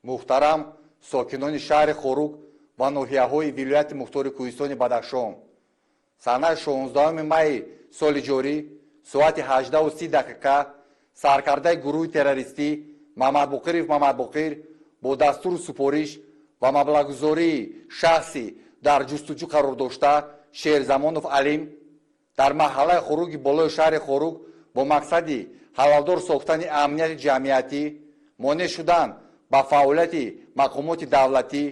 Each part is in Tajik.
Муҳтарам сокинони шаҳри Хоруг ва ноҳияҳои вилояти мухтори Кӯҳистони Бадахшон, санаи 16 майи соли ҷорӣ соати 18:30 саркардаи гурӯҳи террористӣ Мамадбоқиров Мамадбоқир бо дастуру супориш ва маблағгузории шахси дар ҷустуҷӯ қарор дошта Шерзамонов Алим дар маҳаллаи Хоруги болои шаҳри Хоруг бо мақсади ҳалалдор сохтани амнияти ҷамъиятӣ, монеъ шудан ба фаъолияти мақомоти давлатӣ,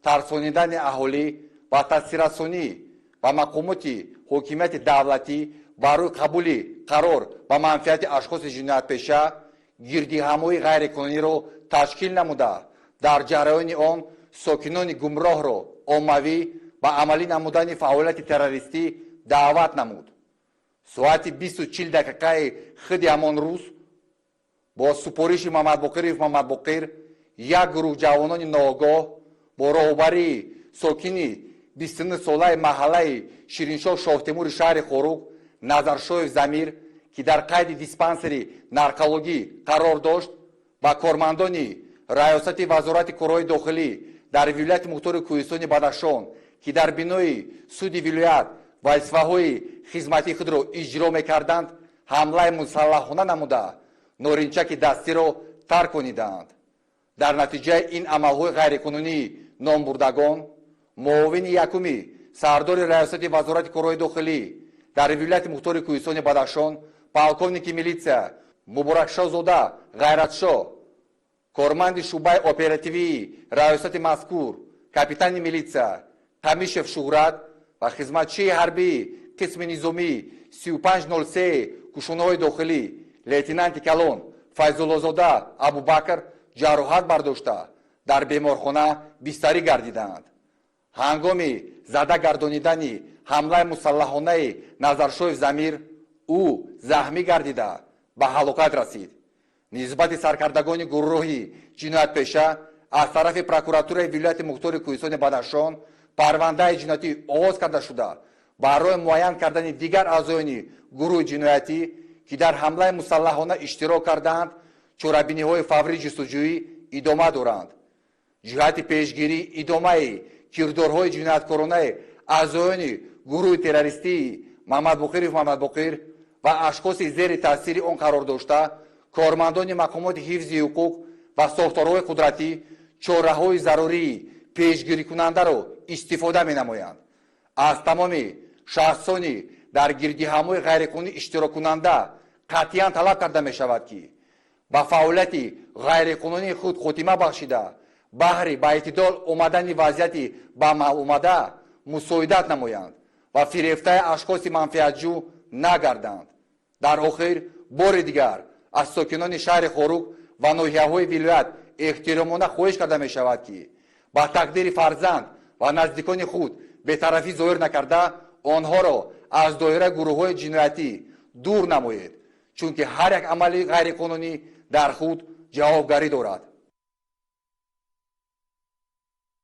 тарсонидани аҳолӣ ва таъсиррасонӣ ба мақомоти ҳокимияти давлатӣ барои қабули қарор ба манфиати ашхоси ҷиноятпеша гирдиҳамоии ғайриқонуниро ташкил намуда, дар ҷараёни он сокинони гумроҳро оммавӣ ба амалӣ намудани фаъолияти террористӣ даъват намуд. Соати 20:40 худи ҳамон рӯз бо супориши Мамадбоқиров Мамадбоқир як гурӯҳ ҷавонони ноогоҳ бо роҳбарии сокини 29 солаи маҳаллаи Шириншоҳ Шоҳтемури шаҳри Хоруг Назаршоев Замир, ки дар қайди диспансери наркологӣ қарор дошт, ба кормандони раёсати Вазорати корҳои дохилӣ дар вилояти мухтори Кӯҳистони Бадахшон, ки дар бинои суди вилоят вазифаҳои хизматии худро иҷро мекарданд, ҳамлаи мусаллаҳона намуда, норинчаки дастиро тарк конидаанд. Дар натиҷаи ин амалҳои ғайриқонунии номбурдагон муовини якуми сардори раёсати Вазорати корҳои дохилӣ дар вилояти мухтори Кӯҳистони Бадахшон полковники милитсия Муборакшоҳзода Ғайратшоҳ, корманди шӯъбаи оперативии раёсати мазкур капитани милитсия Камишев Шуҳрат ва хизматчии ҳарбии қисми низомии 3503 кушунҳои дохилӣ лейтенанти калон Файзуллозода Абубакр ҷароҳат бардошта, дар беморхона бистарӣ гардидаанд. Ҳангоми зада гардонидани ҳамлаи мусаллаҳонаи Назаршоев Замир ӯ захмӣ гардида, ба ҳалокат расид. Нисбати саркардагони гурӯҳи ҷиноятпеша аз тарафи прокуратураи вилояти мухтори Кӯҳистони Бадахшон парвандаи ҷиноятӣ оғоз карда шуда, барои муайян кардани дигар аъзоёни гурӯҳи ҷиноятӣ, ки дар ҳамлаи мусаллаҳона иштирок кардаанд, чорабиниҳои фаврии ҷустуҷӯӣ идома доранд. Ҷиҳати пешгирии идомаи кирдорҳои ҷинояткоронаи аъзоёни гурӯҳи террористии Мамадбоқиров Мамадбоқир ва ашхоси зери таъсири он қарор дошта, кормандони мақомоти ҳифзи ҳуқуқ ва сохторҳои қудратӣ чораҳои зарурии пешгирикунандаро истифода менамоянд. Аз тамоми шахсони дар гирдиҳамои ғайриқонунӣ иштироккунанда қатъиян талаб карда мешавад, ки ба фаъолияти ғайриқонунии худ хотима бахшида, баҳри ба эътидол омадани вазъияти ба амал омада мусоидат намоянд ва фирефтаи ашхоси манфиатҷӯ нагарданд. Дар охир бори дигар аз сокинони шаҳри Хоруг ва ноҳияҳои вилоят эҳтиромона хоҳиш карда мешавад, ки ба тақдири фарзанд ва наздикони худ бетарафӣ зоҳир накарда, онҳоро аз доираи гурӯҳҳои ҷиноятӣ дур намоед, чунки ҳар як амали ғайриқонунӣ дар худ ҷавобгарӣ дорад.